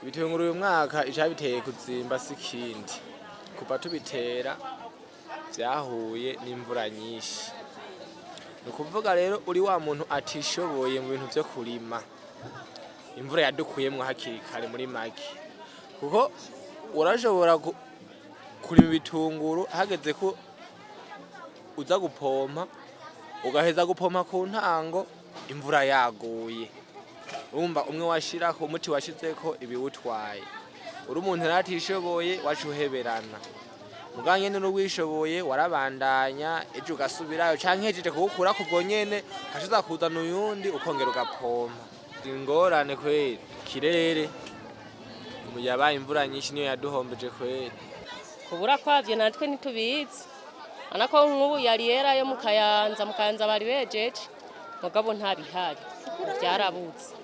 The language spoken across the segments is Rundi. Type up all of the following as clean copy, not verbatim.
Ibitunguru uyu mwaka icabiteye kuzimba si ikindi, kuva tubitera vyahuye n'imvura nyinshi. Ni ukuvuga rero uri wa muntu atishoboye mu bintu vyo kurima, imvura yadukuyemwo hakiri kare muri make, kuko urashobora kurima ibitunguru hageze ko uza gupompa, ugaheza gupompa ku ntango imvura yaguye. Urumva umwe washirako umuti washizeko ibiwutwaye. Uri umuntu rero atishoboye, waca uheberana. Mugabo nyene n'uwishoboye warabandanya, ejo ugasubirayo canke uhejeje kuwukurako ubwo nyene, ugaca uza kuzana uyundi ukongera ugapompa. Ingorane kweri, ikirere yabaye imvura nyinshi niyo yaduhombeje kweri. Kubura kwavyo natwe ntitubizi. Urabona ko nk'ubu yari yera yo mu Kayanza, mu Kayanza bari bejeje, mugabo nta bihari, vyarabuze.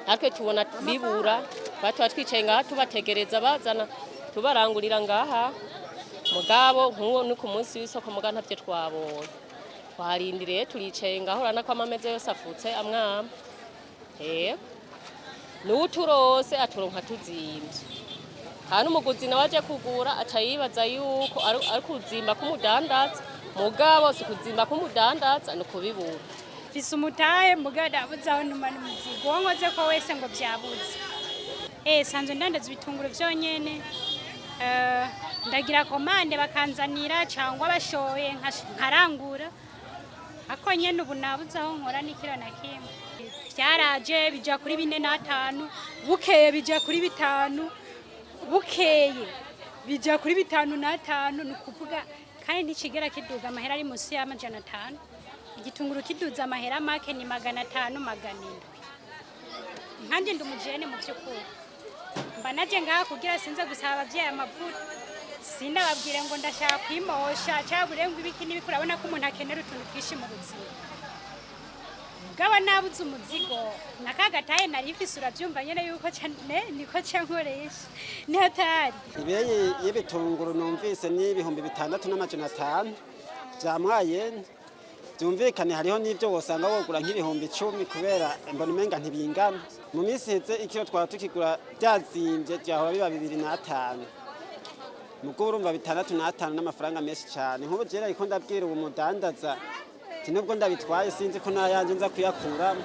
Natwe tubona bibura, tuba twicaye ngaha tubategereza bazana tubarangurira ngaha, mugabo nk'uwo ni ku munsi w'isoko, mugabo ntavyo twabonye. Twarindiriye, turicaye ngaho, urabona ko amameza yose afutse amwe amwe. Yego, n'uwuturose aturonka tuzimvye, kandi umuguzi nawe aje kugura aca yibaza yuko ari kuzimba k'umudandaza, mugabo si kuzimba k'umudandaza, ni ukubibura. Mfise umutahe, mugabo ndabuze aho ntuma n'umuzigo. Uwo nkoze ko wese ngo vyabuze. Sanzwe ndandaza ibitunguru vyonyene. Ndagira commande bakanzanira cyangwa bashoye nkarangura. Ako nyene ubu nabuze aho nkora n'ikiro na kimwe. Vyaraje bija kuri 4.5, bukeye bija kuri 5, bukeye bija kuri 5.5. Ni ukuvuga kandi ntikigera kiduga amahera ari munsi y'500. Igitunguru kiduza amahera make ni 500, 700. Nkanjye ndi umujene, mu by'ukuri mba naje ngaha kugira sinze gusaba abavyeyi amavuta, sindababwire ngo ndashaka kwimosha cyangwa ngo ibiki n'ibiki. Urabona ko umuntu akenera utuntu twinshi mu buzima, mugabo nabuze umuzigo na kagataye nari mfise. Urabyumva nyene yuko cane niko ca nkoresha ni hatari. Ibeyi y'ibitunguru numvise ni 6500 vya moyenne. Byumvikane hariho n'ibyo wosanga wogura nk'10,000, kubera mbona umenga ntibingana. Mu minsi iheze ikiro twaba tukigura byazimbye, byahora biba 2.5, mubwo urumva 6.5 n'amafaranga menshi cyane. Nk'ubu jera ariko ndabwira uwo mudandaza ati nubwo ndabitwaye sinzi ko n'ayanje nza kuyakuramo.